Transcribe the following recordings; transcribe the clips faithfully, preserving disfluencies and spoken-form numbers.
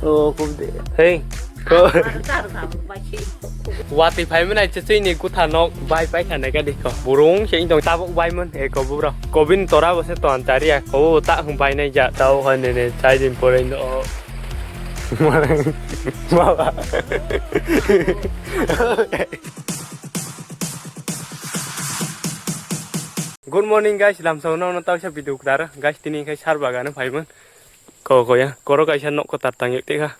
O kubde. Hey. Ko. Watwi phaimani chini kutha nok bai paikha naikha dikho. Burung se tong tabuk baiman eko bubro. Kobin tora bo se ton tariya. Ko ta hung bainai ja tao hoi nene chai din pore no. Mala. Good morning guys, lamsao no no tawsa video kdar guys, tini khai sar bagano phaiman. Ko ko ya, koro kaisa nok kwtal tang yek teka.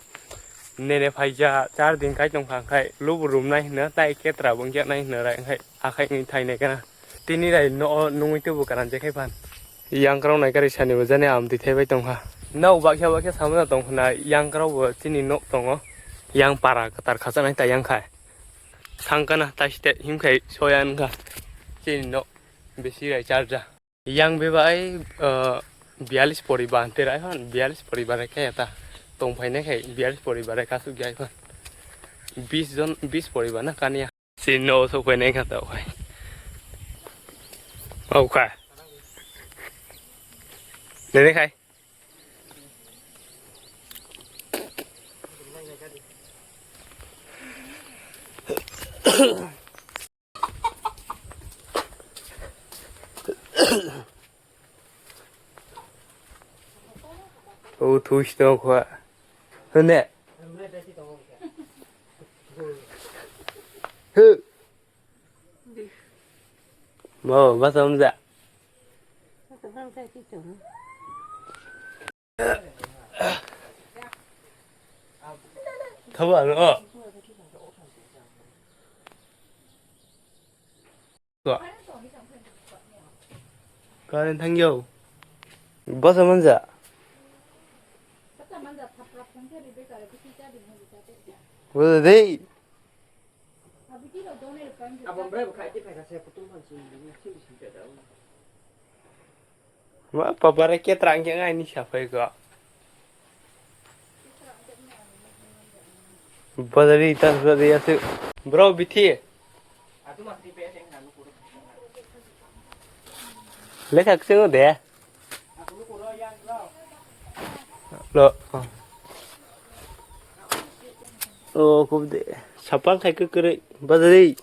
Nene phaija char din kai tong kha khai lubu rum nai hino tai ketra bung jak nai hino rai khai akhai ngi thai nai kana. Tini rai no nungui tubu karan je khai phan. Yang krau nai kari sani bo jani am di thai bai tong kha. Nau bakya bakya samana tong khna yang krau bo chini nok tongo. Yang para kwtal khacha nai ta yang khai. Thangkana taste himkhai soyan kha. Chini no besi rai charja. Yang bebai, eh, bialis poriba hante rai hon, bialis poriba rai khe ta. Tong phainai khai bialis poriba rai kasu gyai hon. Bis jon, bis poriba na kania. Chini no sok phainai kha ta khai. Au khai. Nene khai. O thuis no khwa. Hune. Hu. Bo, basa umja. Thabo ano. Ko. Karen thangyo. Basa manja. Basa dei. Ma papa re ke trang ke ngai ni sa phai ko. Bazari ta bazari asu. Bro bithi. Lekha kse de. Lo. O kubde. Sapang khai ke kere bazari.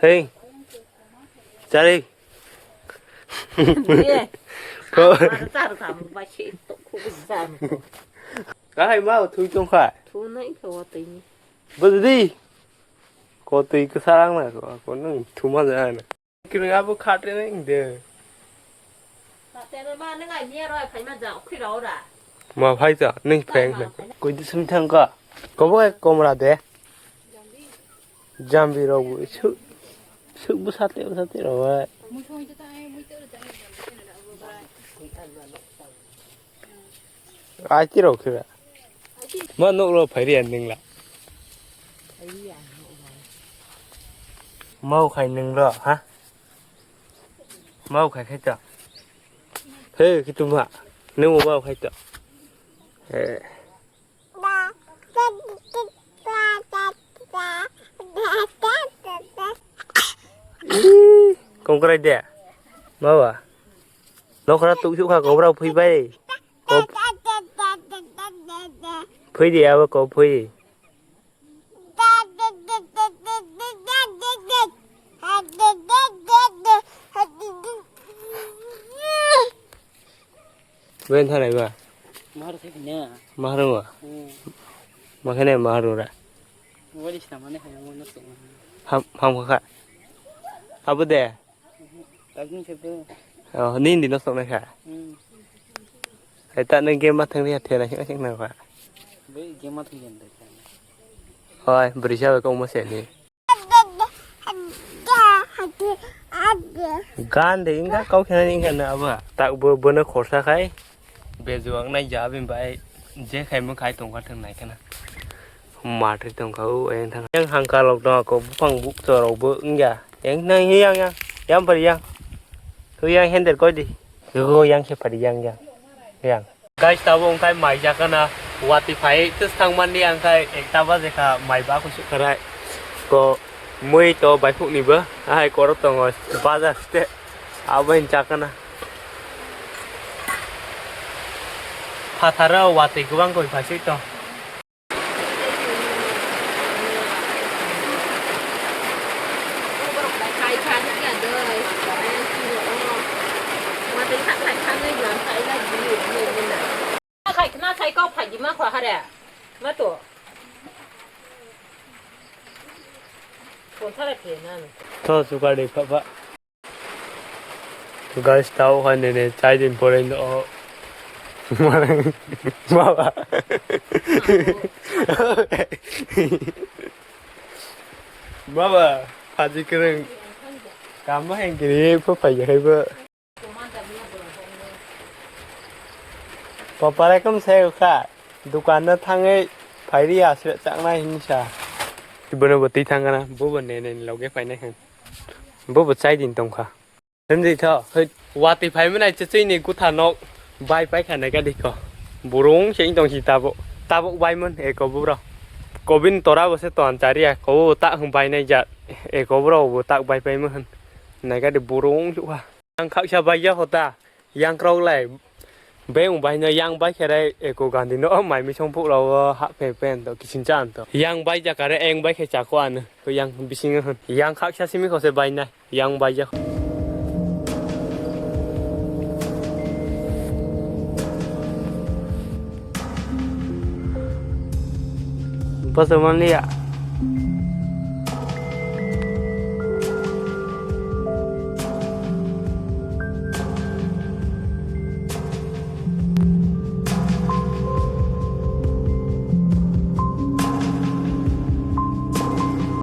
Hei. Chari. Ye. Ko. Mar char kam ba shi to ku zan. Kahai ma thui tong khai. Thu nai khe wa tei ni. Budi. Ko tui ke sarang na ko. Ko nung thuma ja na. Kini abo khate nang de. Khate ma nang ai ni ro phai ma ja khwi ro ra. Ma phai ja nang phai. Koi de sum thang ka. Ko bo komra de. Jambi rok bo su su bu sate bu sate ro ba. Ai ti rok khe ba. Ma nok ro phai ri an nang la. Mau khai nang ro ha. Mau khai khai ta. He kitu ma. Nang mau khai ta. He. Kongkrai de. Bawa. Nokra tuk juk kha kobra phui bai. Kop. Phui di abo kop phui. Wen thanai ba? Mahar khai na. Mahar wa? Hmm. Ma khai na mahar ra? Wali sna mane khai mo no to. Ham, ham kha. Abo de? Tagin se bo. Oh, ni ni no sok na kha. Hmm. Ai ta nang game ma thang ri ha thena sing sing na kha. Be game ma thang ri ha. Oi, brisa ko mo se ni. Gan de wngkha kau khena wngkha na abo. Tak bo bono khorsa khai. Bejuang nai ja bini bai je khai mo khai tongkha thang nai khena. Matri tongkha o ayang thang. Yang hangka lok no ko bupang buk chorok bo wngya. Yang nang yang yang. Yang pari yang. Hu yang hender koi di. Hu yang se pari yang yang. Yang. Guys, tabuk wngkhai mai jakana wati phai twsang mani, angkhai ekta baje kha mai ba khusuk kharai. Ko mui to baiphuk ni bo, ahai korok tongo bazar ste. Abo hin chakana. Phatharo watwi kwbang koi phaiswi to. Khai khna khai kok phaidi ma kho hare. Ma to. Phone thara phe na. To sukari pha pha. Guys, tao khai nene chai din pore no. Baba. Baba, phaji kereng. Kama heng kiri pha phai ya khai ba. Papara kum sai kha, dukan na thangai phairi asra chakna hinsa. Bono bo twi thangana, bo bo ne ne loge phainai khan. Bo bo chai din tongkha. Hemdi tho, hoi, watwi phai mwnai chechei ni gutha nok bai pai kha nai gadi ko. Burung se tong si tabo, tabo bai mon eko bubro. Kobin tora bo se ton charia, ko bo tak hung bai nai jat. Eko bro bo tak bai pai mon. Nai gadi burung sukha. Yang khaksa bai ya hota, yang krok lai. Beng bai no yang bai khere eko gandi no mai misong puk rao ha pe pen to kisin chan to. Yang bai ja kare eng bai khe chako ano. Ko yang bising hon. Yang khaksa simi ko se bai nai. Yang bai ja. Basa man liya.